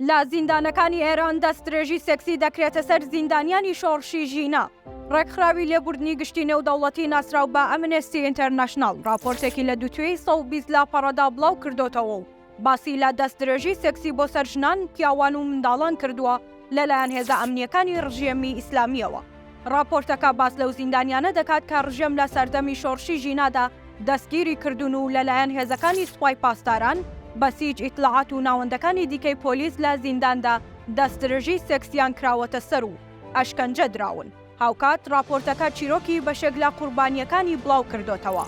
لە زیندانەکانی ئێران دەستدرێژی سێکسی دەکرێتە سەر زیندانیانی شۆڕشی ژینا. ڕێکخراوی لێبوردنی گشتی نێودەوڵەتی ناسراو بە ئەمنستی ئینتەرناشناڵ ڕاپۆرتێکی لە دووتوێی 120 لاپەڕەدا بڵاو کردۆتەوە و باسی لە دەستدرێژی سێکسی بۆ سەر ژنان، پیاوان و منداڵان کردووە لەلایەن هێزە ئەمنییەکانی ڕژێمی ئیسلامییەوە. ڕاپۆرتەکە باس لەو زیندانیانە دەکات کە ڕژێم لە سەردەمی شۆڕشی ژینادا دەستگیری کردوون و لەلایەن هێزەکانی سوپای پاسداران، بەسیج، ئیتلاعات و ناوەندەکانی دیکەی پۆلیس لە زینداندا دەستدرێژی سێکسیان کراوەتە سەر و ئەشکەنجە دراون. هاوکات ڕاپۆرتەکە چیرۆکی بەشێک لە قوربانییەکانی بڵاو کردۆتەوە.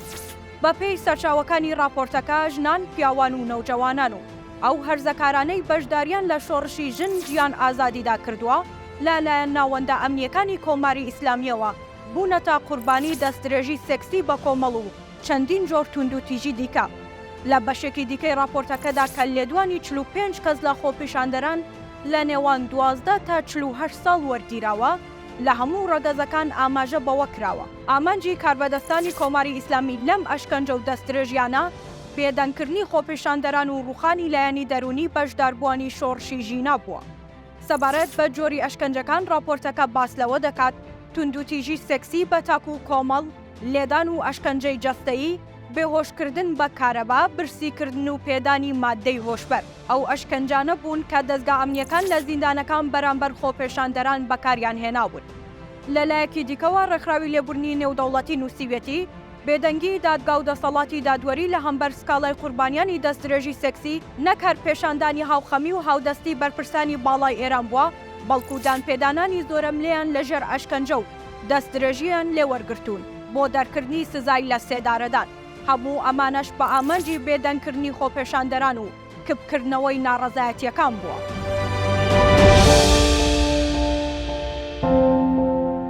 بەپێی سەرچاوەکانی ڕاپۆرتەکە، ژنان، پیاوان و نەوجەوانان و ئەو هەرزەکارانەی بەشداریان لە شۆڕشی ژن، ژیان، ئازادیدا کردووە، لە لایەن ناوەندە ئەمنییەکانی کۆماری ئیسلامییەوە بوونەتە قوربانی دەستدرێژی سێکسی بەکۆمەڵ و چەندین جۆر توندوتیژی دیکە. لە بەشێکی دیکەی ڕاپۆرتەکەدا کە لێدوانی 45 کەس لە خۆپیشاندەران لە نێوان 12 تا 48 ساڵ وەرگیراوە، لە هەموو ڕەگەزەکان ئاماژە بەوە کراوە، ئامانجی کاربەدەستانی کۆماری ئیسلامی لەم ئەشکەنجە و دەستدرێژیانە، بێدەنگکردنی خۆپیشاندەران و ڕووخانی لایەنی دەروونی بەشداربووانی شۆڕشی ژینا بووە. سەبارەت بە جۆری ئەشکەنجەکان ڕاپۆرتەکە باس لەوە دەکات، توندوتیژی سێکسی بە تاک و کۆمەڵ، لێدان و ئەشکەنجەی جەستەیی، بێهۆشکردن بە کارەبا، برسیکردن و پێدانی ماددەی هۆشبەر، ئەو ئەشکەنجانە بوون کە دەزگا ئەمنییەکان لە زیندانەکان بەرامبەر خۆپێشاندەران بەکاریان هێناون. لە لایەکی دیکەوە ڕێکخراوی لێبوردنی نێودەوڵەتی نووسیویەتی، بێدەنگیی دادگا و دەسەڵاتی دادوەری لە هەمبەر سکاڵای قوربانیانی دەستدرێژی سێکسی نەک هەر پێشاندانی هاوخەمی و هاودەستی بەرپرسانی باڵای ئێران بووە، بەڵکو دانپێدانانی زۆرەملێیان لەژێر ئەشکەنجە و دەستدرێژییان لێ وەرگرتوون بۆ دەرکردنی سزای لە سێدارەدان. هەموو ئەمانەش بە ئامانجی بێدەنگکردنی خۆپێشاندەران و کپکردنەوەی ناڕەزایەتییەکان بووە.